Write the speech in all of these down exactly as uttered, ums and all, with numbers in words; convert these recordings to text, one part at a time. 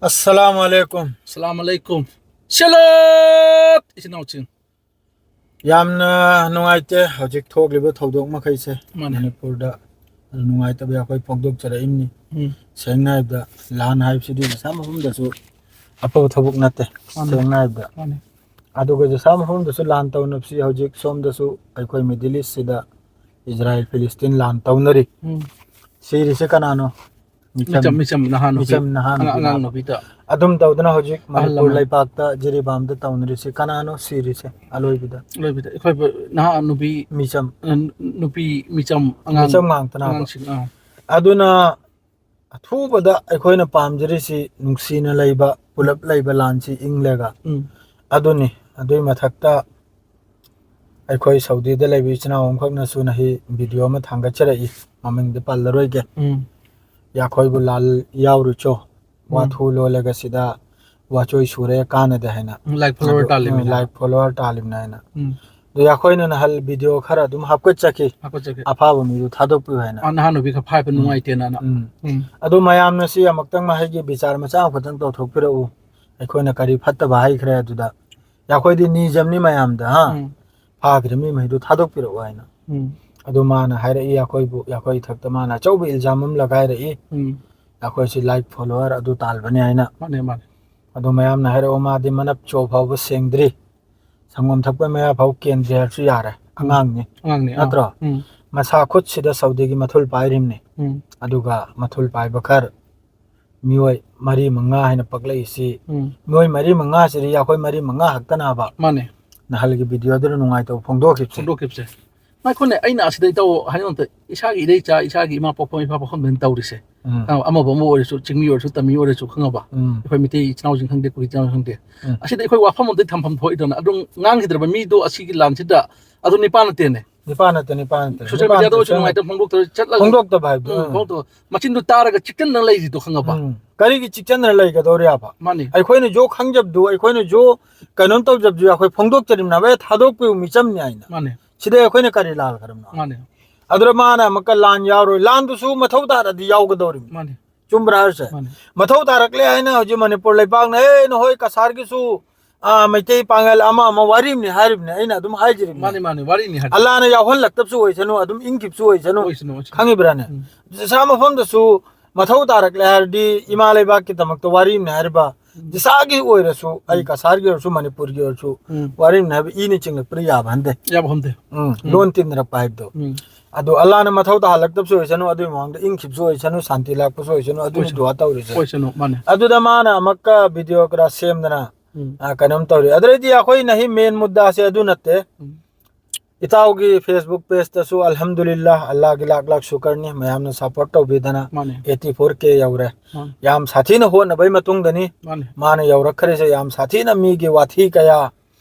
ꯑꯁꯂꯥꯃꯨ ꯑꯂꯩꯀꯨꯝ꯫ ꯑꯁꯂꯥꯃꯨ ꯑꯂꯩꯀꯨꯝ꯫ ꯁꯂꯥꯠ! ꯏꯆꯤꯟ ꯏꯅꯥꯎꯁꯤꯡ꯫ ꯌꯥꯝꯅ ꯅꯨꯡꯉꯥꯏꯇꯦ ꯍꯧꯖꯤꯛ ꯊꯣꯛꯂꯤꯕ ꯊꯧꯗꯣꯛ ꯃꯈꯩꯁꯦ꯫ ꯃꯥꯅꯦ꯫ ꯃꯅꯤꯄꯨꯔꯗ ꯅꯨꯡꯉꯥꯏꯇꯕ ꯑꯩꯈꯣꯏ ꯐꯣꯡꯗꯣꯛꯆꯔꯛꯏꯕꯅꯤ꯫ ꯎꯝ꯫ ꯁꯦꯡꯅ ꯍꯥꯏꯕꯗ, ꯂꯥꯟ ꯍꯥꯏꯕꯁꯤꯗꯤ ꯃꯁꯥ ꯃꯐꯝꯗꯁꯨ ꯑꯐꯕ ꯊꯕꯛ ꯅꯠꯇꯦ꯫ ꯃꯥꯅꯦ꯫ ꯁꯦꯡꯅ ꯍꯥꯏꯕꯗ꯫ ꯃꯥꯅꯦ꯫ ꯑꯗꯨꯒ ꯃꯁꯥ ꯃꯐꯝꯗꯁꯨ ꯂꯥꯟ ꯇꯧꯅꯕꯁꯤ ꯍꯧꯖꯤꯛ ꯁꯣꯝꯗꯁꯨ ꯑꯩꯈꯣꯏ ꯃꯤꯗꯜ ꯏꯁꯁꯤꯗ ꯏꯖꯔꯥꯏꯜ ꯐꯤꯂꯤꯁꯇꯤꯟ ꯂꯥꯟ ꯇꯧꯅꯔꯤ꯫ ꯎꯝ꯫ ꯁꯤꯔꯤꯁꯦ ꯀꯅꯥꯅꯣ? ꯃꯤꯆꯝ, ꯃꯤꯆꯝ, ꯃꯤꯆꯝ ꯅꯍꯥ ꯅꯨꯄꯤ꯫ ꯃꯤꯆꯝ ꯅꯍꯥ ꯑꯉꯥꯡ, ꯅꯨꯄꯤ ꯑꯉꯥꯡ ꯂꯥꯛꯄ꯫ ꯅꯨꯄꯤꯗ꯫ ꯑꯗꯨꯝ ꯇꯧꯗꯅ ꯍꯧꯖꯤꯛ ꯑꯍꯜ ꯃꯅꯤꯄꯨꯔ ꯂꯃꯟ꯫ ꯂꯩꯄꯥꯛꯇ ꯖꯤꯔꯤꯕꯥꯝꯗ ꯇꯧꯅꯔꯤꯁꯦ ꯀꯅꯥꯅꯣ ꯁꯤꯔꯤꯁꯦ ꯑꯂꯣꯏꯕꯗ? ꯑꯂꯣꯏꯕꯗ ꯑꯩꯈꯣꯏ ꯅꯍꯥ ꯅꯨꯄꯤ, ꯃꯤꯆꯝ꯫ ꯑ, ꯅꯨꯄꯤ ꯃꯤꯆꯝ ꯑꯉꯥꯡ ꯃꯤꯆꯝ ꯉꯥꯛꯇꯅꯕ꯫ ꯑꯉꯥꯡꯁꯤꯡ, ꯑꯥ꯫ ꯑꯗꯨꯅ ꯑꯊꯨꯕꯗ ꯑꯩꯈꯣꯏꯅ ꯄꯥꯝꯖꯔꯤꯁꯤ ꯅꯨꯡꯁꯤꯅ ꯂꯩꯕ, ꯄꯨꯂꯞ ꯂꯩꯕ ꯂꯥꯟꯁꯤ ꯏꯪꯂꯒ꯫ ꯎꯝ꯫ ꯑꯗꯨꯅꯤ꯫ ꯑꯗꯨꯒꯤ ꯃꯊꯛꯇ ꯑꯩꯈꯣꯏ ꯁꯥꯎꯗꯤꯗ ꯂꯩꯕ ꯏꯆꯤꯟ ꯏꯅꯥꯎ ꯑꯃꯈꯛꯅꯁꯨ ꯅꯍꯤ ꯚꯤꯗꯤꯑꯣ ꯑꯃ ꯊꯥꯡꯒꯠꯆꯔꯛꯏ, ꯃꯃꯤꯡꯗꯤ ꯄꯜꯂꯔꯣꯏꯒꯦ꯫ ꯎꯝ꯫ ꯌꯥꯈꯣꯏꯕꯨ ꯂꯥꯜ ꯌꯥꯎꯔꯨꯆꯣ, ꯎꯝ꯫ ꯋꯥꯊꯨ ꯂꯣꯜꯂꯒ ꯁꯤꯗ ꯋꯥꯆꯣꯏ ꯁꯨꯔꯦ ꯀꯥꯟꯅꯗꯦ ꯍꯥꯏꯅ꯫ ꯎꯝ, like follower ꯑꯗꯨ, ꯇꯥꯜꯂꯤꯕꯅꯤ ꯎꯝ, ꯍꯥꯏꯅ꯫ Like follower ꯇꯥꯜꯂꯤꯕꯅꯤ ꯍꯥꯏꯅ꯫ ꯎꯝ꯫ ꯑꯗꯨ ꯑꯩꯈꯣꯏꯅ ꯅꯍꯜ ꯚꯤꯗꯤꯑꯣ ꯈꯔ ꯑꯗꯨꯝ ꯍꯥꯞꯀꯠꯆꯈꯤ꯫ ꯍꯥꯞꯀꯠꯆꯈꯤ꯫ ꯑꯐꯥꯕ ꯃꯤꯗꯨ ꯊꯥꯗꯣꯛꯄꯤꯌꯨ ꯍꯥꯏꯅ꯫ ꯑꯥ, ꯅꯍꯥ ꯅꯨꯄꯤ ꯈꯔ ꯐꯥꯏꯕ ꯎꯝ꯫ ꯅꯨꯡꯉꯥꯏꯇꯦꯅ꯫ ꯎꯝ꯫ ꯎꯝ꯫ ꯑꯗꯨ ꯃꯌꯥꯝꯅ ꯁꯤ ꯑꯃꯨꯛꯇꯪ ꯃꯍꯩꯒꯤ ꯕꯤꯆꯥꯔ ꯃꯆꯥ ꯑꯃꯈꯛꯇꯪ ꯇꯧꯊꯣꯛꯄꯤꯔꯛꯎ꯫ ꯑꯩꯈꯣꯏꯅ ꯀꯔꯤ ꯐꯠꯇꯕ ꯍꯥꯏꯈ꯭ꯔꯦ ꯑꯗꯨꯗ? ꯑꯩꯈꯣꯏꯗꯤ ꯅꯤꯖꯝꯅꯤ ꯃꯌꯥꯝꯗ, ꯍꯥ? ꯎꯝ꯫ ꯐꯥꯈ꯭ꯔꯤꯕ ꯃꯤ ꯃꯈꯩꯗꯨ ꯊꯥꯗꯣꯛꯄꯤꯔꯛꯑꯣ ꯍꯥꯏꯅ꯫ ꯎꯝ꯫ ꯑꯗꯨ ꯃꯥꯅ ꯍꯥꯏꯔꯛꯏ ꯑꯩꯈꯣꯏꯕꯨ, ꯑꯩꯈꯣꯏ ꯏꯊꯛꯇ ꯃꯥꯅ ꯑꯆꯧꯕ ꯏꯜꯖꯥꯝ ꯑꯃ ꯂꯒꯥꯏꯔꯛꯏ꯫ ꯎꯝ꯫ ꯑꯩꯈꯣꯏꯁꯤ like follower ꯑꯗꯨ ꯇꯥꯜꯕꯅꯤ ꯍꯥꯏꯅ꯫ ꯃꯥꯅꯦ, ꯃꯥꯅꯦ꯫ ꯑꯗꯨ ꯃꯌꯥꯝꯅ ꯍꯥꯏꯔꯛꯑꯣ, ꯃꯥꯗꯤ ꯃꯅꯞ ꯆꯣ ꯐꯥꯎꯕ ꯁꯦꯡꯗ꯭ꯔꯤ, ꯁꯪꯒꯣꯝ ꯊꯛꯄ ꯃꯌꯥ ꯐꯥꯎ ꯀꯦꯟꯗ꯭ꯔꯤ ꯍꯥꯏꯔꯁꯨ ꯌꯥꯔꯦ, ꯎꯝ꯫ ꯑꯉꯥꯡꯅꯤ꯫ ꯑꯉꯥꯡꯅꯤ, ꯑꯥ꯫ ꯅꯠꯇ꯭ꯔꯣ? ꯎꯝ꯫ ꯃꯁꯥ ꯈꯨꯠꯁꯤꯗ ꯁꯥꯎꯗꯤꯒꯤ ꯃꯊꯨꯜ ꯄꯥꯏꯔꯤꯕꯅꯤ꯫ ꯎꯝ꯫ ꯑꯗꯨꯒ ꯃꯊꯨꯜ ꯄꯥꯏꯕ ꯈꯔ ꯃꯤꯑꯣꯏ ꯃꯔꯤ ꯃꯉꯥ ꯍꯥꯏꯅ ꯄꯛꯂꯛꯏꯁꯤ, ꯎꯝ꯫ ꯃꯤꯑꯣꯏ ꯃꯔꯤ ꯃꯉꯥꯁꯤꯗꯤ ꯑꯩꯈꯣꯏ ꯃꯔꯤ ꯃꯉꯥ ꯈꯛꯇꯅꯕ꯫ ꯃꯥꯅꯦ꯫ ꯅꯍꯜꯒꯤ ꯚꯤꯗꯤꯑꯣꯗꯨꯅ ꯅꯨꯡꯉꯥꯏꯇꯕ ꯐꯣꯡꯗꯣꯛꯈꯤꯕꯁꯦ꯫ ꯐꯣꯡꯗꯣꯛꯈꯤꯕꯁꯦ꯫ ꯉꯥꯏꯈꯣꯅꯦ, ꯑꯩꯅ ꯑꯁꯤꯗ ꯏꯇꯥꯎ ꯍꯥꯏꯅꯤꯡꯕ ꯑꯃꯇ, ꯏꯁꯥꯒꯤ ꯏꯔꯩꯆꯥ, ꯏꯁꯥꯒꯤ ꯏꯃꯥ ꯄꯣꯛꯐꯝ ꯏꯄꯥ ꯄꯣꯛꯐꯝꯗꯅꯤ ꯇꯧꯔꯤꯁꯦ꯫ ꯎꯝ꯫ ꯑ, ꯑꯃꯕꯨ ꯑꯃꯕꯨ ꯑꯣꯏꯔꯁꯨ, ꯆꯤꯡꯃꯤ ꯑꯣꯏꯔꯁꯨ, ꯇꯝꯃꯤ ꯑꯣꯏꯔꯁꯨ, ꯈꯪꯉꯕ? ꯎꯝ꯫ ꯑꯩꯈꯣꯏ ꯃꯤꯇꯩ ꯏꯆꯤꯟ ꯏꯅꯥꯎꯁꯤꯡ ꯈꯪꯗꯦ, ꯀꯨꯀꯤ ꯏꯆꯤꯟ ꯏꯅꯥꯎꯁꯤꯡ ꯈꯪꯗꯦ꯫ ꯎꯝ꯫ ꯑꯁꯤꯗ ꯑꯩꯈꯣꯏ ꯋꯥꯐꯝ ꯑꯝꯇ ꯊꯝꯐꯝ ꯊꯣꯛꯏꯗꯅ, ꯑꯗꯨꯝ ꯉꯥꯡꯈꯤꯗ꯭ꯔꯕ ꯃꯤꯗꯣ ꯑꯁꯤꯒꯤ ꯂꯥꯟꯁꯤꯗ ꯑꯗꯨ ꯅꯤꯄꯥ ꯅꯠꯇꯦꯅꯦ꯫ ꯅꯤꯄꯥ ꯅꯠꯇꯦ, ꯅꯤꯄꯥ ꯅꯠꯇꯦ꯫ ꯁꯣꯁꯤꯌꯦꯜ ꯃꯤꯗꯤꯌꯥꯗ ꯑꯣꯏꯔꯁꯨ ꯁꯣꯁꯤꯌꯦꯜ ꯅꯨꯡꯉꯥꯏꯇꯕ ꯐꯣꯡꯗꯣꯛꯇ-, ꯆꯠꯂꯒ ꯐꯣꯡꯗꯣꯛꯇꯕ ꯍꯥꯏꯕꯗꯣ, ꯎꯝ, ꯑꯥ꯫ ꯐꯣꯡꯗꯣꯛꯇꯕ꯫ ꯃꯆꯤꯟꯗꯨ ꯇꯥꯔꯒ ꯆꯤꯛꯇꯅ ꯂꯩꯔꯤꯗꯣ ꯈꯪꯉꯕ? ꯎꯝ꯫ ꯀꯔꯤꯒꯤ ꯆꯤꯛꯇꯅ ꯂꯩꯒꯗꯧꯔꯤꯕ? ꯃꯥꯅꯤ꯫ ꯑꯩꯈꯣꯏꯅꯁꯨ ꯈꯪꯖꯕꯗꯨ, ꯑꯩꯈꯣꯏꯅꯁꯨ ꯀꯩꯅꯣꯝ ꯇꯧꯖꯕꯗꯨ ꯑꯩꯈꯣꯏ ꯐꯣꯡꯗꯣꯛꯆꯔꯤꯕꯅꯦꯕ, "ꯑꯦ, ꯊꯥꯗꯣꯛꯄꯤꯌꯨ, ꯃꯤꯆꯝꯅꯤ" ꯍꯥꯏꯅ꯫ ꯃꯥꯅꯤ꯫ ꯁꯤꯗ ꯑꯩꯈꯣꯏꯅ ꯀꯔꯤ ꯂꯥꯜꯈ꯭ꯔꯕꯅꯣ? ꯃꯥꯅꯤ꯫ ꯑꯗꯨꯗ ꯃꯥꯅ ꯑꯃꯨꯛꯀ ꯂꯥꯟ ꯌꯥꯎꯔꯣꯏ, ꯂꯥꯟꯗꯨꯁꯨ ꯃꯊꯧ ꯇꯥꯔꯗꯤ ꯌꯥꯎꯒꯗꯧꯔꯤꯕꯅꯤ꯫ ꯃꯥꯅꯤ꯫ ꯆꯨꯝꯕ꯭ꯔꯥ ꯍꯥꯏꯔꯤꯁꯦ? ꯃꯥꯅꯦ꯫ ꯃꯊꯧ ꯇꯥꯔꯛꯂꯦ ꯍꯥꯏꯅ ꯍꯧꯖꯤꯛ ꯃꯅꯤꯄꯨꯔ ꯂꯩꯕꯥꯛꯅ, "ꯑꯦ, ꯅꯍꯣꯏ ꯀꯁꯥꯔꯒꯤꯁꯨ, ꯑꯥ, ꯃꯩꯇꯩ ꯄꯥꯉꯜ ꯑꯃ ꯑꯃ ꯋꯥꯔꯤꯝꯅꯤ" ꯍꯥꯏꯔꯤꯕꯅꯤ, ꯑꯩꯅ ꯑꯗꯨꯝ ꯍꯥꯏꯖꯔꯤꯕꯅꯤ꯫ ꯃꯥꯅꯦ, ꯃꯥꯅꯦ, ꯋꯥꯔꯤꯅꯤ ꯍꯥꯏꯗꯤ꯫ ꯑꯜꯂꯥꯅ ꯌꯥꯎꯍꯜꯂꯛꯇꯕꯁꯨ ꯑꯣꯏꯁꯅꯨ, ꯑꯗꯨꯝ ꯏꯪꯈꯤꯕꯁꯨ ꯑꯣꯏꯁꯅꯨ꯫ ꯑꯣꯏꯁꯅꯨ, ꯑꯣꯏꯁꯅꯨ꯫ ꯈꯪꯉꯤꯕ꯭ꯔꯥꯅꯦ? ꯎꯝ꯫ ꯖꯤꯁꯥ ꯃꯐꯝꯗꯁꯨ ꯃꯊꯧ ꯇꯥꯔꯛꯂꯦ ꯍꯥꯏꯔꯗꯤ ꯏꯃꯥ ꯂꯩꯕꯥꯛꯀꯤꯗꯃꯛꯇ ꯋꯥꯔꯤꯝꯅꯤ ꯍꯥꯏꯔꯤꯕ ꯎꯝ꯫ ꯖꯤꯁꯥꯒꯤ ꯑꯣꯏꯔꯁꯨ, ꯑꯩ ꯎꯝ꯫ ꯀꯁꯥꯔꯒꯤ ꯑꯣꯏꯔꯁꯨ, ꯃꯅꯤꯄꯨꯔꯒꯤ ꯑꯣꯏꯔꯁꯨ ꯎꯝ꯫ ꯋꯥꯔꯤꯝꯅꯤ ꯍꯥꯏꯕ ꯏꯅ ꯆꯤꯡꯂꯛꯄꯗ ꯌꯥꯕ ꯍꯟꯗꯦ꯫ ꯌꯥꯕ ꯍꯟꯗꯦ꯫ ꯎꯝ꯫ ꯎꯝ꯫ ꯂꯣꯟ ꯇꯤꯟꯅꯔꯛꯄ ꯍꯥꯏꯕꯗꯣ꯫ ꯎꯝ꯫ ꯑꯗꯣ ꯑꯜꯂꯥꯅ ꯃꯊꯧ ꯇꯥꯍꯜꯂꯛꯇꯕꯁꯨ ꯑꯣꯏꯁꯅꯨ, ꯑꯗꯨꯒꯤ ꯃꯃꯥꯡꯗ ꯏꯪꯈꯤꯕꯁꯨ ꯑꯣꯏꯁꯅꯨ, ꯁꯥꯟꯇꯤ ꯂꯥꯛꯄꯁꯨ ꯑꯣꯏꯁꯅꯨ, ꯑꯗꯨꯅꯤ ꯑꯣꯏꯁꯅꯨ꯫ ꯗꯨꯋꯥ ꯇꯧꯔꯤꯁꯦ꯫ ꯑꯣꯏꯁꯅꯨ, ꯃꯥꯅꯦ꯫ ꯑꯗꯨꯗ ꯃꯥꯅ ꯑꯃꯨꯛꯀ ꯚꯤꯗꯤꯑꯣ ꯈꯔ ꯁꯦꯝꯗꯅ, ꯎꯝ꯫ ꯑ, ꯀꯩꯅꯣꯝ ꯇꯧꯔꯤ꯫ ꯑꯗꯨꯗꯩꯗꯤ ꯑꯩꯈꯣꯏꯅ ꯍꯤ ꯃꯦꯟ ꯃꯨꯗꯗꯥꯁꯦ ꯑꯗꯨ ꯅꯠꯇꯦ꯫ ꯎꯝ꯫ ꯏꯇꯥꯎꯒꯤ Facebook pageꯇꯁꯨ ꯑꯜꯍꯝꯗꯨꯂꯤꯜꯂꯥ, ꯑꯜꯂꯥꯒꯤ ꯂꯥꯛ ꯂꯥꯛ ꯁꯨꯀꯔꯅꯤ, ꯃꯌꯥꯝꯅ support ꯇꯧꯕꯤꯗꯅ ꯃꯥꯅꯦ꯫ Eighty four K ꯌꯧꯔꯦ꯫ ꯃꯥꯅꯦ꯫ ꯌꯥꯝ ꯁꯥꯊꯤꯅ ꯍꯣꯠꯅꯕꯩ ꯃꯇꯨꯡꯗꯅꯤ ꯃꯥꯅꯦ꯫ ꯃꯥꯅ ꯌꯧꯔꯛꯈ꯭ꯔꯤꯁꯦ꯫ ꯌꯥꯝ ꯁꯥꯊꯤꯅ ꯃꯤꯒꯤ ꯋꯥꯊꯤ ꯀꯌꯥ,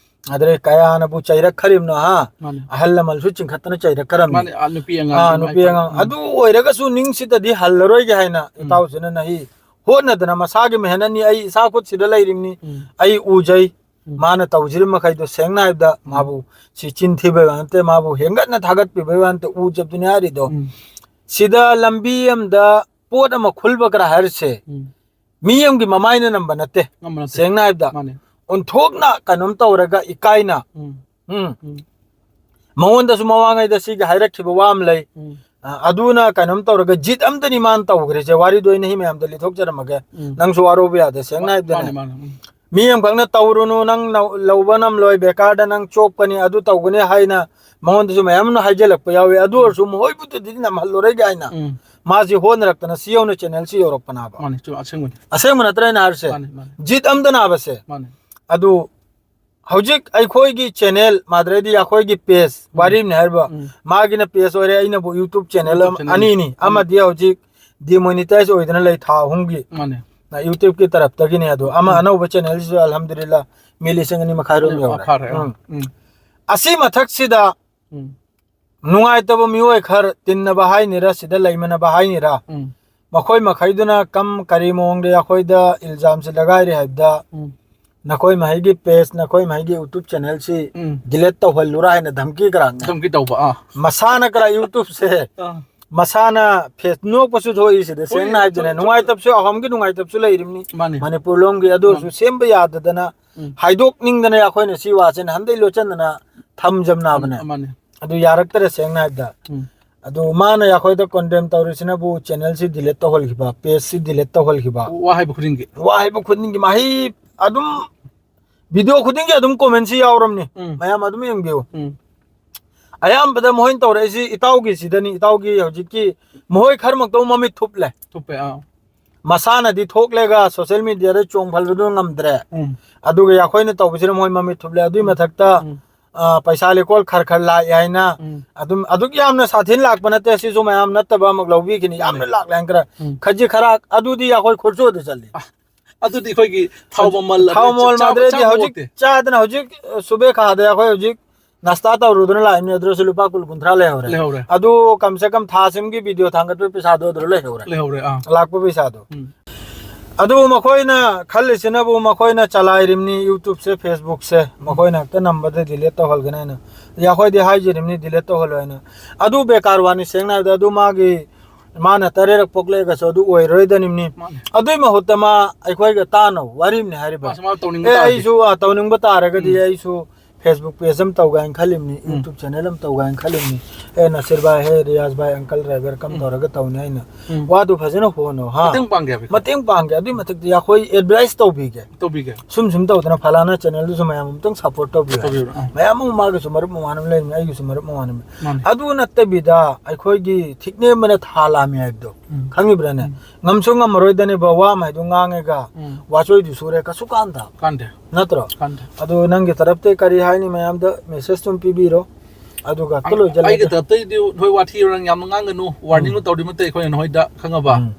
ꯑꯗꯩ ꯀꯌꯥꯅꯕꯨ ꯆꯩꯔꯛꯈ꯭ꯔꯤꯕꯅꯣ, ꯍꯥ? ꯃꯥꯅꯦ꯫ ꯑꯍꯜ ꯂꯃꯟꯁꯨ ꯆꯤꯡꯈꯠꯇꯅ ꯆꯩꯔꯛꯈ꯭ꯔꯕꯅꯤ꯫ ꯃꯥꯅꯦ, ꯑꯥ, ꯅꯨꯄꯤ ꯑꯉꯥꯡ ꯑꯥ, ꯏꯃꯥ ꯅꯨꯄꯤ ꯏꯄꯥ꯫ ꯑꯉꯥꯡ꯫ ꯎꯝ꯫ ꯑꯗꯨ ꯑꯣꯏꯔꯒꯁꯨ ꯅꯤꯡꯁꯤꯗꯗꯤ ꯍꯜꯂꯔꯣꯏꯒꯦ ꯍꯥꯏꯅ ꯎꯝ꯫ ꯏꯇꯥꯎꯁꯤꯅ ꯅꯍꯤ ꯍꯣꯠꯅꯗꯅ ꯃꯁꯥꯒꯤ ꯃꯦꯍꯅꯠꯅꯤ, ꯑꯩ ꯏꯁꯥ ꯈꯨꯠꯁꯤꯗ ꯂꯩꯔꯤꯕꯅꯤ, ꯎꯝ꯫ ꯑꯩ ꯎꯖꯩ꯫ ꯎꯝ꯫ ꯃꯥꯅ ꯇꯧꯖꯔꯤꯕ ꯃꯈꯩꯗꯣ ꯁꯦꯡꯅ ꯍꯥꯏꯕꯗ ꯎꯝ꯫ ꯃꯥꯕꯨ ꯁꯤ ꯆꯤꯟ ꯊꯤꯕ ꯅꯠꯇꯦ, ꯃꯥꯕꯨ ꯍꯦꯟꯒꯠꯅ ꯊꯥꯒꯠꯄꯤꯕꯩ ꯋꯥ ꯅꯠꯇꯦ, ꯎꯖꯕꯗꯨꯅꯤ ꯍꯥꯏꯔꯤꯗꯣ꯫ ꯎꯝ꯫ ꯁꯤꯗ ꯂꯝꯕꯤ ꯑꯃꯗ ꯄꯣꯠ ꯑꯃ ꯈꯨꯜꯕ ꯈꯔ ꯍꯥꯏꯔꯁꯦ, ꯎꯝ꯫ ꯃꯤ ꯑꯃꯒꯤ ꯃꯃꯥꯏꯅ ꯅꯝꯕ ꯅꯠꯇꯦ, ꯉꯝꯕ ꯅꯠꯇꯦ꯫ ꯁꯦꯡꯅ ꯍꯥꯏꯕꯗ꯫ ꯃꯥꯅꯦ꯫ ꯑꯣꯟꯊꯣꯛꯅ ꯀꯩꯅꯣꯝ ꯇꯧꯔꯒ ꯏꯀꯥꯏꯅ, ꯎꯝ꯫ ꯎꯝ꯫ ꯎꯝ꯫ ꯃꯉꯣꯟꯗꯁꯨ ꯃꯃꯥꯡꯉꯩꯗ ꯁꯤꯒꯤ ꯍꯥꯏꯔꯛꯈꯤꯕ ꯋꯥ ꯑꯃ ꯂꯩ꯫ ꯎꯝ꯫ ꯑ, ꯑꯗꯨꯅ ꯀꯩꯅꯣꯝ ꯇꯧꯔꯒ ꯖꯤꯠ ꯑꯝꯇꯅꯤ ꯃꯥꯅ ꯇꯧꯈ꯭ꯔꯤꯁꯦ꯫ ꯋꯥꯔꯤꯗꯣ ꯑꯩꯅ ꯍꯤ ꯃꯌꯥꯝꯗ ꯂꯤꯊꯣꯛꯆꯔꯝꯃꯒꯦ꯫ ꯎꯝ꯫ ꯅꯪꯁꯨ ꯋꯥꯔꯧꯕ ꯌꯥꯗꯦ, ꯁꯦꯡꯅ ꯃꯥ-, ꯍꯥꯏꯕꯗꯅꯦ꯫ ꯃꯥꯅꯦ, ꯃꯥꯅꯦ꯫ ꯎꯝ꯫ ꯃꯤ ꯑꯃꯈꯛꯅ "ꯇꯧꯔꯨꯅꯨ, ꯅꯪ ꯅꯧ-, ꯂꯧꯕ ꯉꯝꯂꯣꯏ, ꯕꯦꯀꯥꯔꯗ ꯅꯪ ꯆꯣꯞꯀꯅꯤ, ꯑꯗꯨ ꯇꯧꯒꯅꯤ" ꯍꯥꯏꯅ ꯃꯉꯣꯟꯗꯁꯨ ꯃꯌꯥꯝ ꯑꯃ ꯍꯥꯏꯖꯤꯜꯂꯛꯄ ꯌꯥꯎꯏ꯫ ꯑꯗꯨ ꯎꯝ꯫ ꯑꯣꯏꯔꯁꯨ ꯃꯈꯣꯏꯕꯨꯗꯗꯤ ꯅꯝꯍꯜꯂꯔꯣꯏꯒꯦ ꯍꯥꯏꯅ ꯎꯝ꯫ ꯃꯥꯁꯤ ꯍꯣꯠꯅꯔꯛꯇꯅ ꯁꯤ ꯌꯧꯅ ꯆꯦꯅꯦꯜꯁꯤ ꯌꯧꯔꯛꯄꯅꯦꯕ꯫ ꯃꯥꯅꯦ, ꯆꯨꯝ, ꯑꯁꯦꯡꯕꯅꯤ꯫ ꯑꯁꯦꯡꯕ ꯅꯠꯇ꯭ꯔꯥ ꯑꯩꯅ ꯍꯥꯏꯔꯤꯁꯦ? ꯃꯥꯅꯦ, ꯃꯥꯅꯦ꯫ ꯖꯤꯠ ꯑꯝꯇꯅꯦꯕꯁꯦ꯫ ꯃꯥꯅꯦ꯫ ꯑꯗꯨ ꯍꯧꯖꯤꯛ ꯑꯩꯈꯣꯏꯒꯤ ꯆꯦꯅꯦꯜ, ꯃꯥꯗ꯭ꯔꯦꯗꯤ ꯑꯩꯈꯣꯏꯒꯤ ꯄꯦꯖ, ꯎꯝ꯫ ꯋꯥꯔꯤꯝꯅꯤ ꯍꯥꯏꯔꯤꯕ, ꯎꯝ꯫ ꯃꯥꯒꯤꯅ ꯄꯦꯖ ꯑꯣꯏꯔꯦ, ꯑꯩꯅꯕꯨ YouTube ꯆꯦꯅꯦꯜ YouTube ꯑꯃ, ꯆꯦꯅꯦꯜ꯫ ꯑꯅꯤꯅꯤ꯫ ꯎꯝ꯫ ꯑꯃꯗꯤ ꯍꯧꯖꯤꯛ demonetize ꯑꯣꯏꯗꯅ ꯂꯩ ꯊꯥ ꯑꯍꯨꯝꯒꯤ꯫ ꯃꯥꯅꯦ꯫ ꯅ YouTubeꯀꯤ ꯇꯔꯞꯇꯒꯤꯅꯦ ꯑꯗꯣ꯫ ꯑꯃ ꯎꯝ꯫ ꯑꯅꯧꯕ ꯆꯦꯅꯦꯜꯁꯤꯁꯨ ꯑꯜꯍꯝꯗꯨꯂꯤꯜꯂꯥ ꯃꯤ ꯂꯤꯁꯤꯡ ꯑꯅꯤ ꯃꯈꯥꯏꯔꯣꯝ ꯑꯅꯤ ꯌꯧꯔꯦ꯫ ꯐꯥꯔꯦ꯫ ꯎꯝ꯫ ꯎꯝ꯫ ꯑꯁꯤ ꯃꯊꯛꯁꯤꯗ ꯎꯝ꯫ ꯅꯨꯡꯉꯥꯏꯇꯕ ꯃꯤꯑꯣꯏ ꯈꯔ ꯇꯤꯟꯅꯕ ꯍꯥꯏꯅꯤꯔ, ꯁꯤꯗ ꯂꯩꯃꯤꯟꯅꯕ ꯍꯥꯏꯅꯤꯔ, ꯎꯝ꯫ ꯃꯈꯣꯏ ꯃꯈꯩꯗꯨꯅ ꯀꯝ ꯀꯔꯤ ꯃꯑꯣꯡꯗ ꯑꯩꯈꯣꯏꯗ ꯏꯜꯖꯥꯝꯁꯤ ꯂꯒꯥꯏꯔꯤ ꯍꯥꯏꯕꯗ, ꯎꯝ꯫ ꯅꯈꯣꯏ ꯃꯍꯩꯒꯤ ꯄꯦꯖ, ꯅꯈꯣꯏ ꯃꯍꯩꯒꯤ YouTube ꯆꯦꯅꯦꯜꯁꯤ ꯎꯝ꯫ Delete ꯇꯧꯍꯜꯂꯨꯔꯥ ꯍꯥꯏꯅ ꯙꯝꯀꯤ ꯀꯔꯥꯡꯅ꯫ ꯙꯝꯀꯤ ꯇꯧꯕ, ꯑꯥ꯫ ꯃꯁꯥꯅ ꯀꯔꯥ YouTubeꯁꯦ ꯑꯥ꯫ ꯃꯁꯥꯅ ꯐꯦ-, ꯅꯣꯛꯄꯁꯨ ꯊꯣꯛꯏ ꯁꯤꯗ, ꯊꯣꯛꯏ, ꯁꯦꯡꯅ ꯍꯥꯏꯕꯗꯅꯦ, ꯊꯣꯛꯏ, ꯅꯨꯡꯉꯥꯏꯇꯕꯁꯨ, ꯑꯍꯝꯒꯤ ꯅꯨꯡꯉꯥꯏꯇꯕꯁꯨ ꯂꯩꯔꯤꯕꯅꯤ, ꯃꯥꯅꯤ꯫ ꯃꯅꯤꯄꯨꯔ ꯂꯣꯝꯒꯤ, ꯑꯗꯨ ꯑꯣꯏꯔꯁꯨ ꯃꯥꯅꯤ꯫ ꯁꯦꯝꯕ ꯌꯥꯗꯗꯅ, ꯎꯝ꯫ ꯍꯥꯏꯗꯣꯛꯅꯤꯡꯗꯅ ꯑꯩꯈꯣꯏꯅ ꯁꯤ ꯋꯥꯁꯦ ꯅꯍꯥꯟꯗꯩ ꯂꯣꯠꯁꯤꯟꯗꯅ ꯊꯝꯖꯕꯅꯦ꯫ ꯃꯥꯅꯤ꯫ ꯑꯗꯨ ꯌꯥꯔꯛꯇꯔꯦ, ꯁꯦꯡꯅ ꯍꯥꯏꯕꯗ꯫ ꯎꯝ꯫ ꯑꯗꯨ ꯃꯥꯅ ꯑꯩꯈꯣꯏꯗ condemn ꯇꯧꯔꯤꯁꯤꯅꯕꯨ, channel ꯁꯤ delete ꯇꯧꯍꯜꯈꯤꯕ, page ꯁꯤ delete ꯇꯧꯍꯜꯈꯤꯕ, ꯋꯥ ꯍꯥꯏꯕ ꯈꯨꯗꯤꯡꯒꯤ꯫ ꯋꯥ ꯍꯥꯏꯕ ꯈꯨꯗꯤꯡꯒꯤ ꯃꯍꯩ ꯑꯗꯨꯝ, video ꯈꯨꯗꯤꯡꯒꯤ ꯑꯗꯨꯝ comment ꯁꯤ ꯌꯥꯎꯔꯝꯅꯤ꯫ ꯎꯝ꯫ ꯃꯌꯥꯝ ꯑꯗꯨꯝ ꯌꯦꯡꯕꯤꯌꯨ꯫ ꯎꯝ꯫ ꯑꯌꯥꯝꯕꯗ ꯃꯈꯣꯏꯅ ꯇꯧꯔꯛꯏꯁꯤ ꯏꯇꯥꯎꯒꯤ ꯁꯤꯗꯅꯤ, ꯏꯇꯥꯎꯒꯤ ꯍꯧꯖꯤꯛꯀꯤ, ꯃꯈꯣꯏ ꯈꯔꯃꯛꯇꯧ ꯃꯃꯤꯠ ꯊꯨꯞꯂꯦ꯫ ꯊꯨꯞꯄꯦ, ꯑꯥ꯫ ꯃꯁꯥꯅꯗꯤ ꯊꯣꯛꯂꯦꯒ social media ꯗ ꯆꯣꯡ ꯐꯜꯕꯗꯨ ꯉꯝꯗ꯭ꯔꯦ꯫ ꯎꯝ꯫ ꯑꯗꯨꯒ ꯑꯩꯈꯣꯏꯅ ꯇꯧꯕꯁꯤꯅ ꯃꯣꯏ ꯃꯃꯤꯠ ꯊꯨꯞꯂꯦ꯫ ꯑꯗꯨꯏ ꯎꯝ꯫ ꯃꯊꯛꯇ, ꯎꯝ꯫ ꯑ, ꯄꯩꯁꯥ ꯂꯩꯀꯣꯜ ꯈꯔ ꯈꯔ ꯂꯥꯛꯑꯦ ꯍꯥꯏꯅ, ꯎꯝ꯫ ꯑꯗꯨꯝ, ꯑꯗꯨꯛ ꯌꯥꯝꯅ ꯁꯥꯊꯤꯅ ꯂꯥꯛꯄ ꯅꯠꯇꯦ, ꯁꯤꯁꯨ ꯃꯌꯥꯝ ꯅꯠꯇꯕ ꯑꯃꯨꯛ ꯂꯧꯕꯤꯈꯤꯅꯤ, ꯌꯥꯝꯅ ꯎꯝ꯫ ꯂꯥꯛꯂꯦ ꯍꯥꯏꯅ ꯈꯔ, ꯎꯝ꯫ ꯈꯖꯤꯛ ꯈꯔ, ꯑꯗꯨꯗꯤ ꯑꯩꯈꯣꯏ ꯈꯨꯠꯁꯨꯗ ꯆꯜꯂꯤ꯫ ꯑ, ꯑꯗꯨꯗꯤ ꯑꯩꯈꯣꯏꯒꯤ ꯊꯥꯎ ꯍꯧꯖꯤꯛ ꯃꯃꯜ, ꯊꯥꯎ ꯑꯗꯩ ꯃꯃꯜ ꯆꯥꯕ, ꯃꯥꯟꯅꯗ꯭ꯔꯗꯤ ꯆꯥꯕ ꯍꯧꯖꯤꯛ ꯄꯣꯠꯇꯤ꯫ ꯆꯥꯗꯅ ꯍꯧꯖꯤꯛ, ꯑ, ꯁꯨꯕꯦ ꯈꯥꯗ ꯑꯩꯈꯣꯏ ꯍꯧꯖꯤꯛ ꯅꯥꯁꯇꯥ ꯇꯧꯔꯨꯗꯅ ꯂꯥꯛꯏꯕꯅꯤ, ꯑꯗꯨꯗꯁꯨ ꯂꯨꯄꯥ ꯀꯨꯟ ꯀꯨꯟꯊ꯭ꯔꯥ ꯂꯩꯍꯧꯔꯦ꯫ ꯂꯩꯍꯧꯔꯦ꯫ ꯑꯗꯨ ꯀꯝꯁꯦ ꯀꯝ ꯊꯥ ꯁꯤꯝꯒꯤ video ꯊꯥꯡꯒꯠꯄꯒꯤ ꯄꯩꯁꯥꯗꯣ ꯑꯗꯨꯗ ꯂꯩꯍꯧꯔꯦ꯫ ꯂꯩꯍꯧꯔꯦ, ꯑꯥ꯫ ꯂꯥꯛꯄ ꯄꯩꯁꯥꯗꯣ꯫ ꯎꯝ꯫ ꯑꯗꯨ ꯃꯈꯣꯏꯅ ꯈꯜꯂꯤꯁꯤꯅꯕꯨ, ꯃꯈꯣꯏꯅ ꯆꯂꯥꯏꯔꯤꯕꯅꯤ YouTube ꯁꯦ, Facebook ꯁꯦ, ꯎꯝ꯫ ꯃꯈꯣꯏꯅ ꯍꯦꯛꯇ ꯅꯝꯕꯗ delete ꯇꯧꯍꯜꯒꯅꯤ ꯍꯥꯏꯅ꯫ ꯑꯗꯩ ꯑꯩꯈꯣꯏꯗꯤ ꯍꯥꯏꯖꯔꯤꯕꯅꯤ delete ꯇꯧꯍꯜꯂꯣ ꯍꯥꯏꯅ꯫ ꯑꯗꯨ ꯕꯦꯀꯥꯔ ꯋꯥꯅꯤ, ꯁꯦꯡꯅ ꯍꯥꯏꯕꯗ, ꯑꯗꯨ ꯃꯥꯒꯤ, ꯃꯥꯅ ꯇꯔꯦꯠꯔꯛ ꯄꯣꯛꯂꯛꯑꯒꯁꯨ ꯑꯗꯨ ꯑꯣꯏꯔꯣꯏꯗꯅꯤꯕꯅꯤ꯫ ꯃꯥꯅꯦ꯫ ꯑꯗꯨꯏ ꯃꯍꯨꯠꯇ ꯃꯥ ꯑꯩꯈꯣꯏꯒ ꯇꯥꯟꯅꯧ, ꯋꯥꯔꯤꯝꯅꯤ ꯍꯥꯏꯔꯤꯕ꯫ ꯃꯥꯁꯨ ꯃꯥ ꯇꯧꯅꯤꯡꯕ ꯑꯦ, ꯇꯥꯔꯗꯤ꯫ ꯑꯩꯁꯨ, ꯑꯥ, ꯇꯧꯅꯤꯡꯕ ꯇꯥꯔꯒꯗꯤ ꯎꯝ꯫ ꯑꯩꯁꯨ Facebook page ꯑꯃ ꯇꯧꯒꯦ ꯍꯥꯏꯅ ꯈꯜꯂꯤꯕꯅꯤ, ꯎꯝ꯫ YouTube channel ꯑꯃ ꯇꯧꯒꯦ ꯍꯥꯏꯅ ꯈꯜꯂꯤꯕꯅꯤ꯫ ꯑꯦ, ꯅꯁꯤꯔ ꯚꯥꯏ, ꯍꯦ ꯔꯤꯌꯥꯖ ꯚꯥꯏ, uncle driver ꯀꯝ ꯎꯝ꯫ ꯇꯧꯔꯒ ꯇꯧꯅꯤ ꯍꯥꯏꯅ꯫ ꯎꯝ꯫ ꯋꯥꯗꯨ ꯐꯖꯅ ꯍꯣꯠꯅꯧ, ꯍꯥ? ꯃꯇꯦꯡ ꯄꯥꯡꯒꯦ ꯍꯥꯏꯕ꯫ ꯃꯇꯦꯡ ꯄꯥꯡꯒꯦ꯫ ꯑꯗꯨꯏ ꯃꯊꯛꯇ ꯑꯩꯈꯣꯏ advice ꯇꯧꯕꯤꯒꯦ꯫ ꯇꯧꯕꯤꯒꯦ꯫ ꯁꯨꯝ ꯁꯨꯝ ꯇꯧꯗꯅ ꯐꯂꯥꯅ channel ꯗꯨꯁꯨ ꯃꯌꯥꯝ ꯑꯃꯨꯛꯇꯪ support ꯇꯧꯕꯤꯌꯨ꯫ ꯇꯧꯕꯤꯌꯨ, ꯑꯥ꯫ ꯃꯌꯥꯝ ꯑꯃ ꯃꯥꯒꯤꯁꯨ ꯃꯔꯨꯞ ꯃꯃꯥꯟꯅꯕ ꯂꯩꯔꯤꯅꯤ, ꯑꯩꯒꯤꯁꯨ ꯃꯔꯨꯞ ꯃꯃꯥꯟꯅꯕ꯫ ꯃꯥꯅꯤ꯫ ꯑꯗꯨ ꯅꯠꯇꯕꯤꯗ ꯑꯩꯈꯣꯏꯒꯤ ꯊꯤꯛꯅꯦꯝꯕꯅ ꯊꯥ ꯂꯥꯝꯃꯤ ꯍꯥꯏꯕꯗꯣ ꯎꯝ꯫ ꯈꯪꯉꯤꯕ꯭ꯔꯥꯅꯦ? ꯎꯝ꯫ ꯉꯝꯁꯨ ꯉꯝꯃꯔꯣꯏꯗꯅꯦꯕ, ꯋꯥ ꯑꯃ ꯍꯥꯏꯗꯣ ꯉꯥꯡꯉꯒ ꯎꯝ꯫ ꯋꯥꯆꯣꯏꯗꯨ ꯁꯨꯔꯦ, ꯀꯩꯁꯨ ꯀꯥꯟꯗ꯫ ꯀꯥꯟꯗꯦ꯫ ꯅꯠꯇ꯭ꯔꯣ? ꯀꯥꯟꯗꯦ꯫ ꯑꯗꯣ ꯅꯪꯒꯤ ꯇꯔꯞꯇꯩ ꯀꯔꯤ ꯍꯥꯏꯅꯤ ꯃꯌꯥꯝꯗ message ꯇꯨꯝ ꯄꯤꯕꯤꯔꯣ꯫ ꯑꯗꯨꯒ ꯍꯦꯛꯇ ꯑꯩ-, ꯂꯣꯏꯁꯤꯜꯂꯒꯦ꯫ ꯑꯩꯒꯤ ꯇꯔꯞꯇꯩꯗꯤ ꯅꯣꯏ ꯋꯥꯊꯤ ꯋꯥꯔꯦꯡ ꯌꯥꯝꯅ ꯉꯥꯡꯒꯅꯨ, warning ꯎꯝ꯫ ꯇꯧꯔꯤ ꯃꯇꯩ ꯑꯩꯈꯣꯏꯅ ꯅꯈꯣꯏꯗ ꯈꯪꯉꯕ? ꯎꯝ꯫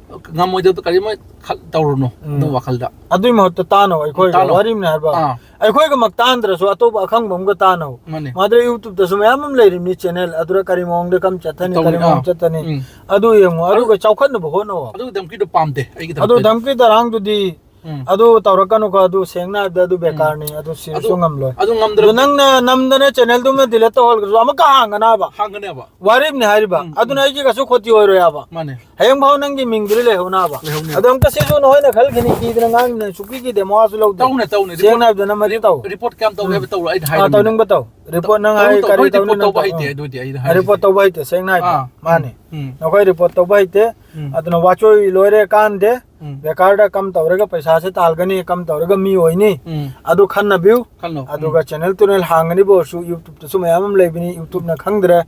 ꯉꯝꯃꯣꯏꯗꯕꯗ ꯀꯔꯤꯝ ꯈꯜ-, ꯇꯧꯔꯨꯅꯨ, ꯎꯝ꯫ ꯑꯗꯨꯝ ꯋꯥꯈꯜꯗ꯫ ꯑꯗꯨꯏ ꯃꯍꯨꯠꯇ ꯇꯥꯅꯧ, ꯑꯩꯈꯣꯏꯒ ꯇꯥꯅꯧ꯫ ꯋꯥꯔꯤꯝꯅꯦ ꯍꯥꯏꯕ꯫ ꯑꯥ꯫ ꯑꯩꯈꯣꯏꯒꯃꯛ ꯇꯥꯟꯗ꯭ꯔꯁꯨ ꯑꯇꯣꯞꯄ ꯑꯈꯪꯕ ꯑꯃꯒ ꯇꯥꯅꯧ꯫ ꯃꯥꯅꯦ꯫ ꯃꯥꯗꯨꯗ YouTube ꯇꯁꯨ ꯃꯌꯥꯝ ꯑꯃ ꯂꯩꯔꯤꯕꯅꯤ channel, ꯑꯗꯨꯗ ꯀꯔꯤ ꯃꯑꯣꯡꯗ ꯀꯝ ꯆꯠꯊꯅꯤ, ꯇꯧꯅꯤ, ꯀꯔꯤ ꯃꯑꯣꯡ ꯑꯥ꯫ ꯆꯠꯊꯅꯤ, ꯎꯝ꯫ ꯑꯗꯨ ꯌꯦꯡꯉꯨ, ꯑꯗꯨ ꯑꯗꯨꯒ ꯆꯥꯎꯈꯠꯅꯕ ꯍꯣꯠꯅꯧ꯫ ꯑꯗꯨ ꯙꯝꯀꯤꯗꯣ ꯄꯥꯝꯗꯦ, ꯑꯩꯒꯤ ꯑꯗꯨ ꯙꯝꯀꯤꯗꯣ꯫ ꯙꯝꯀꯤ ꯙꯔꯥꯡꯗꯨꯗꯤ ꯎꯝ꯫ ꯑꯗꯨ ꯇꯧꯔꯛꯀꯅꯨꯀꯣ, ꯑꯗꯨ ꯁꯦꯡꯅ ꯍꯥꯏꯕꯗ ꯑꯗꯨ ꯎꯝ꯫ ꯕꯦꯀꯥꯔꯅꯤ, ꯑꯗꯨ ꯁꯤꯔꯁꯨ ꯑꯗꯨ, ꯉꯝꯂꯣꯏ꯫ ꯑꯗꯨ ꯉꯝꯗ꯭ꯔ- ꯑꯗꯨ ꯅꯪꯅ ꯅꯝꯗꯅ ꯆꯦꯅꯦꯜꯗꯨꯃ ꯗꯤꯂꯦꯠ ꯇꯧꯍꯜꯂꯁꯨ ꯑꯃꯨꯛꯀ ꯍꯥꯡꯒꯅꯥꯕ꯫ ꯍꯥꯡꯒꯅꯦꯕ꯫ ꯋꯥꯔꯤꯕꯅꯤ ꯍꯥꯏꯔꯤꯕ꯫ ꯎꯝ, ꯑꯗꯨꯅ ꯎꯝ꯫ ꯑꯩꯒꯤ ꯀꯩꯁꯨ ꯈꯣꯇꯤ ꯑꯣꯏꯔꯣꯏ ꯍꯥꯏꯕ꯫ ꯃꯥꯅꯦ꯫ ꯍꯌꯦꯡ ꯐꯥꯎ ꯅꯪꯒꯤ ꯃꯤꯡꯗꯨꯗꯤ ꯂꯩꯍꯧꯅꯕ꯫ ꯂꯩꯍꯧꯅꯦꯕ꯫ ꯑꯗꯣ ꯑꯝꯇ ꯁꯤꯁꯨ ꯅꯈꯣꯏꯅ ꯈꯜꯂꯤꯁꯤꯅꯤ, ꯀꯤꯗꯅ ꯉꯥꯡꯗꯅ ꯁꯨꯛꯀꯤ ꯀꯤꯗꯦ, ꯃꯋꯥꯁꯨ ꯂꯧꯗꯦ꯫ ꯇꯧꯅꯦ, ꯇꯧꯅꯦ꯫ ꯁꯦꯡꯅ ꯔꯤꯄꯣꯔꯠ-, ꯍꯥꯏꯕꯗ ꯅꯝꯃꯗꯤ ꯔꯤ-, ꯇꯧ꯫ ꯔꯤꯄꯣꯔꯠ ꯀꯌꯥꯝ ꯇꯧꯒꯦ ꯎꯝ꯫ ꯍꯥꯏꯕ ꯇꯧꯔꯣ, ꯑꯩꯅ ꯑꯥ, ꯍꯥꯏꯔꯝꯃꯤꯅꯦ꯫ ꯇꯧꯅꯤꯡꯕ ꯇꯧ꯫ ꯔꯤꯄꯣꯔꯠ ꯅꯪ ꯇꯧ-, ꯍꯥꯏ ꯇꯧ-, ꯀꯔꯤ ꯑꯩꯈꯣꯏ ꯇꯧꯅꯤ ꯔꯤꯄꯣꯔꯠ ꯅꯪ ꯇꯧꯕ ꯇꯧ꯫ ꯍꯩꯇꯦ, ꯎꯝ꯫ ꯑꯗꯨꯗꯤ ꯑꯩꯅ ꯑꯥ, ꯍꯥꯏꯔꯤꯁꯤꯗꯤ꯫ ꯔꯤꯄꯣꯔꯠ ꯇꯧꯕ ꯍꯩꯇꯦ, ꯁꯦꯡꯅ ꯍꯥꯏꯕꯗ꯫ ꯑꯥ, ꯃꯥꯅꯦ꯫ ꯎꯝ, ꯎꯝ꯫ ꯅꯈꯣꯏ ꯔꯤꯄꯣꯔꯠ ꯇꯧꯕ ꯍꯩꯇꯦ꯫ ꯎꯝ꯫ ꯑꯗꯨꯅ ꯋꯥꯆꯣꯏ ꯂꯣꯏꯔꯦ ꯀꯥꯟꯗꯦ꯫ ꯎꯝ꯫ ꯕꯦꯀꯥꯔꯗ ꯀꯝ ꯇꯧꯔꯒ ꯄꯩꯁꯥꯁꯦ ꯇꯥꯜꯒꯅꯤ, ꯀꯝ ꯇꯧꯔꯒ ꯃꯤ ꯑꯣꯏꯅꯤ꯫ ꯎꯝ꯫ ꯑꯗꯨ ꯈꯟꯅꯕꯤꯌꯨ꯫ ꯈꯜꯂꯣ꯫ ꯑꯗꯨꯒ ꯎꯝ꯫ ꯆꯦꯅꯦꯜ ꯇꯨꯅꯦꯜ ꯍꯥꯡꯒꯅꯤꯕ ꯑꯣꯏꯔꯁꯨ YouTubeꯇꯁꯨ ꯃꯌꯥꯝ ꯑꯃ ꯂꯩꯕꯅꯤ, YouTubeꯅ ꯈꯪꯗ꯭ꯔꯦ꯫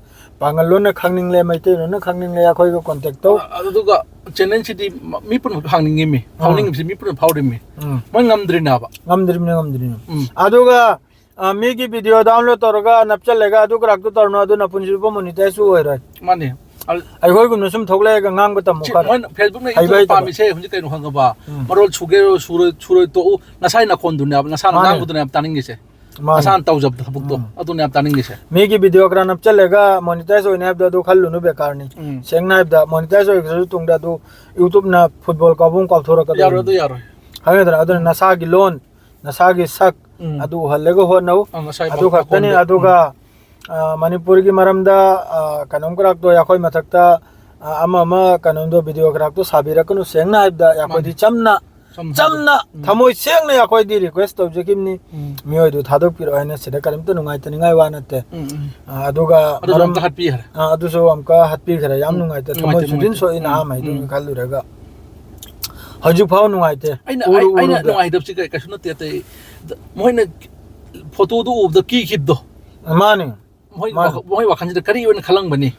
ꯄꯥꯡꯒꯜ ꯂꯣꯟꯅ ꯈꯪꯅꯤꯡꯂꯦ, ꯃꯩꯇꯩꯂꯣꯟꯅ ꯈꯪꯅꯤꯡꯂꯦ, ꯑꯩꯈꯣꯏꯒ contact ꯇꯧ꯫ ꯑ-, ꯑꯗꯨꯒ ꯆꯦꯅꯦꯜꯁꯤꯗꯤ ꯃ-, ꯃꯤ ꯄꯨꯝꯅꯃꯛ ꯍꯥꯡꯅꯤꯡꯉꯤꯃꯤ, ꯑꯥ꯫ ꯍꯥꯡꯅꯤꯡꯉꯤꯕꯁꯤ ꯃꯤ ꯄꯨꯝꯅꯃꯛ ꯐꯥꯎꯔꯤꯃꯤ꯫ ꯎꯝ꯫ ꯃꯣꯏ ꯉꯝꯗ꯭ꯔꯤꯅꯦꯕ꯫ ꯉꯝꯗ꯭ꯔꯤꯕꯅꯤ, ꯉꯝꯗ꯭ꯔꯤꯕꯅꯤ꯫ ꯎꯝ꯫ ꯑꯗꯨꯒ ꯑ, ꯃꯤꯒꯤ video download ꯇꯧꯔꯒ ꯅꯞꯆꯜꯂꯒ ꯑꯗꯨ ꯀꯔꯥꯛꯇꯨ ꯇꯧꯔꯅꯨ, ꯑꯗꯨ ꯅꯄꯨꯟꯁꯤꯗꯨꯕꯨ monetize ꯑꯣꯏꯔꯣꯏ꯫ ꯃꯥꯅꯦ꯫ ꯑ-, ꯑꯩꯈꯣꯏꯒꯨꯝꯅ ꯁꯨꯝ ꯊꯣꯛꯂꯛꯑꯒ ꯉꯥꯡꯕ ꯇꯝꯃꯨ ꯁꯤ ꯈꯔ꯫ ꯃꯣꯏꯅ Facebookꯅ ꯍꯩꯕ ꯌꯨꯇ꯭ꯌꯨꯕ ꯍꯩꯇꯕ꯫ ꯄꯥꯝꯃꯤꯁꯦ ꯍꯧꯖꯤꯛ ꯀꯩꯅꯣ ꯈꯪꯉꯕ? ꯎꯝ꯫ ꯃꯔꯣꯜ ꯁꯨꯒꯦꯔꯣ ꯁꯨꯔꯣꯏ, ꯁꯨꯔꯣꯏ ꯇꯣꯛꯎ, ꯅꯁꯥꯏ ꯅꯈꯣꯟꯗꯨꯅꯦꯕ, ꯅꯁꯥꯅ ꯃꯥꯅꯦ꯫ ꯉꯥꯡꯕꯗꯨꯅꯦꯕ ꯇꯥꯅꯤꯡꯉꯤꯁꯦ꯫ ꯃꯥꯅꯦ꯫ ꯅꯁꯥꯅ ꯇꯧꯖꯕ ꯊꯕꯛꯇꯣ, ꯎꯝ꯫ ꯑꯗꯨꯅꯦꯕ ꯇꯥꯅꯤꯡꯉꯤꯁꯦ꯫ ꯃꯤꯒꯤ video ꯈꯔ ꯅꯞꯆꯜꯂꯒ monetize ꯑꯣꯏꯅꯤ ꯍꯥꯏꯕꯗꯣ ꯑꯗꯨ ꯈꯜꯂꯨꯅꯨ, ꯕꯦꯀꯥꯔꯅꯤ꯫ ꯎꯝ꯫ ꯁꯦꯡꯅ ꯍꯥꯏꯕꯗ monetize ꯑꯣꯏꯈ꯭ꯔꯁꯨ ꯇꯨꯡꯗ ꯑꯗꯨ YouTubeꯅ football ꯀꯥꯎꯕ ꯑꯃ ꯀꯥꯎꯊꯣꯔꯛꯀꯗꯣꯏꯅꯤ꯫ ꯌꯥꯔꯣꯏ, ꯑꯗꯨ ꯌꯥꯔꯣꯏ꯫ ꯈꯪꯉꯦꯗꯅ? ꯑꯗꯨꯅ ꯎꯝ꯫ ꯅꯁꯥꯒꯤ ꯂꯣꯟ, ꯅꯁꯥꯒꯤ ꯁꯛ, ꯎꯝ꯫ ꯑꯗꯨ ꯎꯍꯜꯂꯒ ꯍꯣꯠꯅꯧ꯫ ꯑ, ꯉꯁꯥꯏ ꯑꯗꯨ ꯃ-, ꯈꯛꯇꯅꯤ꯫ ꯃꯈꯣꯟꯗꯣ, ꯑꯗꯨꯒ, ꯎꯝ꯫ ꯑ, ꯃꯅꯤꯄꯨꯔꯒꯤ ꯃꯔꯝꯗ, ꯑ, ꯀꯩꯅꯣꯝ ꯈꯔꯥꯛꯇꯣ ꯑꯩꯈꯣꯏ ꯃꯊꯛꯇ, ꯑ, ꯑꯃ ꯑꯃ ꯀꯩꯅꯣꯝꯗꯣ video ꯈꯔꯥꯛꯇꯣ ꯁꯥꯕꯤꯔꯛꯀꯅꯨ꯫ ꯁꯦꯡꯅ ꯍꯥꯏꯕꯗ ꯑꯩꯈꯣꯏꯗꯤ ꯃꯥꯅꯤ꯫ ꯆꯝꯅ, ꯆꯝꯅ ꯆꯝꯅ, ꯎꯝ꯫ ꯊꯃꯣꯏ ꯁꯦꯡꯅ ꯑꯩꯈꯣꯏꯗꯤ request ꯇꯧꯖꯈꯤꯕꯅꯤ꯫ ꯎꯝ꯫ ꯃꯤꯑꯣꯏꯗꯨ ꯊꯥꯗꯣꯛꯄꯤꯔꯛꯑꯣ ꯍꯥꯏꯅ ꯁꯤꯗ ꯀꯔꯤꯝꯇ ꯅꯨꯡꯉꯥꯏꯇꯅꯤꯡꯉꯥꯏ ꯋꯥ ꯅꯠꯇꯦ꯫ ꯎꯝ, ꯎꯝ꯫ ꯑ, ꯑꯗꯨꯒ ꯑꯗꯨꯁꯨ ꯃꯔꯝ-, ꯑꯝꯇ ꯍꯥꯠꯄꯤꯈ꯭ꯔꯦ꯫ ꯑ, ꯑꯗꯨꯁꯨ ꯑꯃꯨꯛꯀ ꯍꯥꯠꯄꯤꯈ꯭ꯔꯦ꯫ ꯌꯥꯝ ꯎꯝ꯫ ꯅꯨꯡꯉꯥꯏꯇꯦ꯫ ꯊꯃꯣꯏ ꯅꯨꯡꯉꯥꯏꯇꯦ, ꯁꯨꯗꯤꯟ ꯅꯨꯡꯉꯥꯏꯇꯦ꯫ ꯁꯣꯛꯏ ꯅꯍꯥ ꯎꯝ, ꯃꯩꯗꯨꯒꯤ ꯎꯝ꯫ ꯈꯜꯂꯨꯔꯒ꯫ ꯍꯧꯖꯤꯛ ꯐꯥꯎ ꯅꯨꯡꯉꯥꯏꯇꯦ꯫ ꯑꯩꯅ, ꯎꯔꯨ ꯑꯩ-, ꯑꯩꯅ ꯎꯔꯨꯗ꯫ ꯅꯨꯡꯉꯥꯏꯇꯕꯁꯤ ꯀꯩ-, ꯀꯩꯁꯨ ꯅꯠꯇꯦ, ꯑꯇꯩ꯫ ꯗ-, ꯃꯣꯏꯅ ꯐꯣꯇꯣꯗꯨ ꯎꯕꯗ ꯀꯤꯈꯤꯕꯗꯣ꯫ ꯃꯥꯅꯤ꯫ ꯃꯣꯏ ꯃꯥꯅꯤ꯫ ꯋꯥꯈ-, ꯃꯣꯏ ꯋꯥꯈꯜꯁꯤꯗ ꯀꯔꯤ ꯑꯣꯏꯅ ꯈꯜꯂꯝꯒꯅꯤ?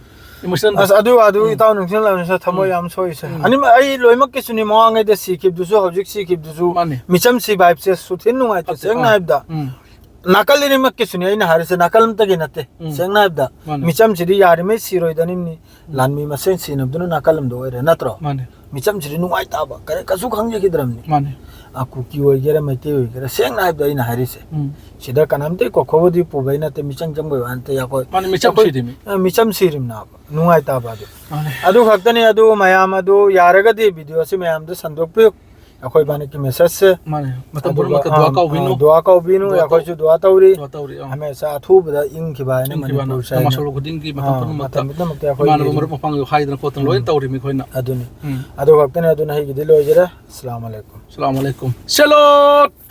Emotionꯗꯣ꯫ ꯑꯁ, ꯑꯗꯨ, ꯑꯗꯨ ꯎꯝ꯫ ꯏꯇꯥꯎ ꯅꯤꯡꯁꯤꯡꯂꯕꯅꯤꯅ ꯊꯃꯣꯏ ꯎꯝ꯫ ꯌꯥꯝ ꯁꯣꯛꯏꯁꯦ꯫ ꯎꯝ꯫ ꯑꯅꯤꯃꯛ ꯑꯩ ꯂꯣꯏꯅꯃꯛꯀꯤꯁꯨꯅꯤ, ꯃꯃꯥꯡꯉꯩꯗ ꯁꯤꯈꯤꯕꯗꯨꯁꯨ, ꯍꯧꯖꯤꯛ ꯁꯤꯈꯤꯕꯗꯨꯁꯨ꯫ ꯃꯥꯅꯤ꯫ ꯃꯤꯆꯝ ꯁꯤꯕ ꯍꯥꯏꯕꯁꯦ ꯁꯨꯊꯤꯟ ꯅꯨꯡꯉꯥꯏꯇꯦ, ꯐꯠꯇꯦ꯫ ꯁꯦꯡꯅ ꯑꯥ꯫ ꯍꯥꯏꯕꯗ꯫ ꯎꯝ꯫ ꯅꯥꯀꯜ ꯑꯅꯤꯃꯛꯀꯤꯁꯨꯅꯤ ꯑꯩꯅ ꯍꯥꯏꯔꯤꯁꯦ, ꯅꯥꯀꯜ ꯑꯃꯇꯒꯤ ꯅꯠꯇꯦ꯫ ꯎꯝ꯫ ꯁꯦꯡꯅ ꯍꯥꯏꯕꯗ, ꯃꯥꯅꯤ꯫ ꯃꯤꯆꯝꯁꯤꯗꯤ ꯌꯥꯔꯤꯉꯩ ꯁꯤꯔꯣꯏꯗꯅꯤꯡꯅꯤ꯫ ꯎꯝ꯫ ꯂꯥꯟꯃꯤ ꯃꯁꯦꯟ ꯁꯤꯅꯕꯗꯨꯅ ꯅꯥꯀꯜ ꯑꯃꯗ ꯑꯣꯏꯔꯦ, ꯅꯠꯇ꯭ꯔꯣ? ꯃꯥꯅꯤ꯫ ꯃꯤꯆꯝꯁꯤꯗꯤ ꯅꯨꯡꯉꯥꯏꯇꯕ, ꯀꯔꯤ, ꯀꯩꯁꯨ ꯈꯪꯖꯈꯤꯗ꯭ꯔꯕꯅꯤ꯫ ꯃꯥꯅꯤ꯫ ꯑ, ꯀꯨꯀꯤ ꯑꯣꯏꯒꯦꯔꯥ, ꯃꯩꯇꯩ ꯑꯣꯏꯒꯦꯔꯥ, ꯁꯦꯡꯅ ꯍꯥꯏꯕꯗ ꯑꯩꯅ ꯍꯥꯏꯔꯤꯁꯦ, ꯎꯝ꯫ ꯁꯤꯗ ꯀꯅꯥꯝꯇꯒꯤ ꯀꯣꯛꯈꯣꯕꯗꯤ ꯄꯨꯕꯩ ꯅꯠꯇꯦ, ꯃꯤꯆꯪ ꯆꯪꯕꯩ ꯋꯥ ꯅꯠꯇꯦ꯫ ꯑꯩꯈꯣꯏ, ꯃꯥꯅꯤ, ꯃꯤꯆꯝ ꯑꯩꯈꯣꯏ, ꯁꯤꯔꯤꯃꯤ꯫ ꯑ, ꯃꯤꯆꯝ ꯁꯤꯔꯤꯝꯅꯦꯕ꯫ ꯅꯨꯡꯉꯥꯏꯇꯕ ꯑꯗꯨ꯫ ꯃꯥꯅꯤ꯫ ꯑꯗꯨ ꯈꯛꯇꯅꯤ꯫ ꯑꯗꯨ ꯃꯌꯥꯝ ꯑꯗꯨ ꯌꯥꯔꯒꯗꯤ video ꯁꯤ ꯃꯌꯥꯝꯗ ꯁꯟꯗꯣꯛꯄꯤꯌꯨ꯫ ꯑꯩꯈꯣꯏ ꯏꯕꯥꯅꯤꯒꯤ message ꯁꯦ꯫ ꯃꯥꯅꯦ, ꯃꯇꯝ ꯑꯗꯨꯒ, ꯄꯨꯝꯅꯃꯛꯇ ꯗꯨꯋꯥ ꯑꯥ, ꯀꯧꯕꯤꯅꯨ꯫ ꯑꯥ, ꯗꯨꯋꯥ ꯀꯧꯕꯤꯅꯨ, ꯗꯨꯋꯥ ꯇꯧ-, ꯑꯩꯈꯣꯏꯁꯨ ꯗꯨꯋꯥ ꯇꯧꯔꯤ꯫ ꯗꯨꯋꯥ ꯇꯧꯔꯤ, ꯑꯥ꯫ ꯍꯃꯦꯁꯥ ꯑꯊꯨꯕꯗ ꯏꯪꯈꯤꯕ ꯍꯥꯏꯅ ꯏꯪꯈꯤꯕ ꯍꯥꯏꯅ ꯃꯅꯤꯄꯨꯔꯁꯦ ꯇꯃꯥꯁꯥ ꯍꯥꯏꯅ꯫ ꯂꯣꯏ ꯈꯨꯗꯤꯡꯒꯤ ꯃꯇꯝ ꯑꯥ, ꯄꯨꯝꯅꯃꯛꯇ ꯃꯇꯝ ꯄꯨꯝꯅꯃꯛꯇ ꯑꯩꯈꯣꯏꯒꯤ ꯏꯃꯥꯟꯅꯕ ꯏꯪ-, ꯃꯔꯨꯞ ꯃꯄꯥꯡ ꯍꯥꯏꯗꯅ ꯈꯣꯠꯇꯅ ꯂꯣꯏꯅ ꯎꯝ꯫ ꯇꯧꯔꯤꯃꯤ ꯑꯩꯈꯣꯏꯅ꯫ ꯑꯗꯨꯅꯤ꯫ ꯎꯝ꯫ ꯑꯗꯨ ꯈꯛꯇꯅꯤ꯫ ꯑꯗꯨꯅ ꯑꯩꯒꯤꯗꯤ ꯂꯣꯏꯖꯔꯦ꯫ ꯑꯁꯂꯥꯃꯨ ꯑꯂꯩꯀꯨꯝ꯫ ꯑꯁꯂꯥꯃꯨ ꯑꯂꯩꯀꯨꯝ꯫ Salute!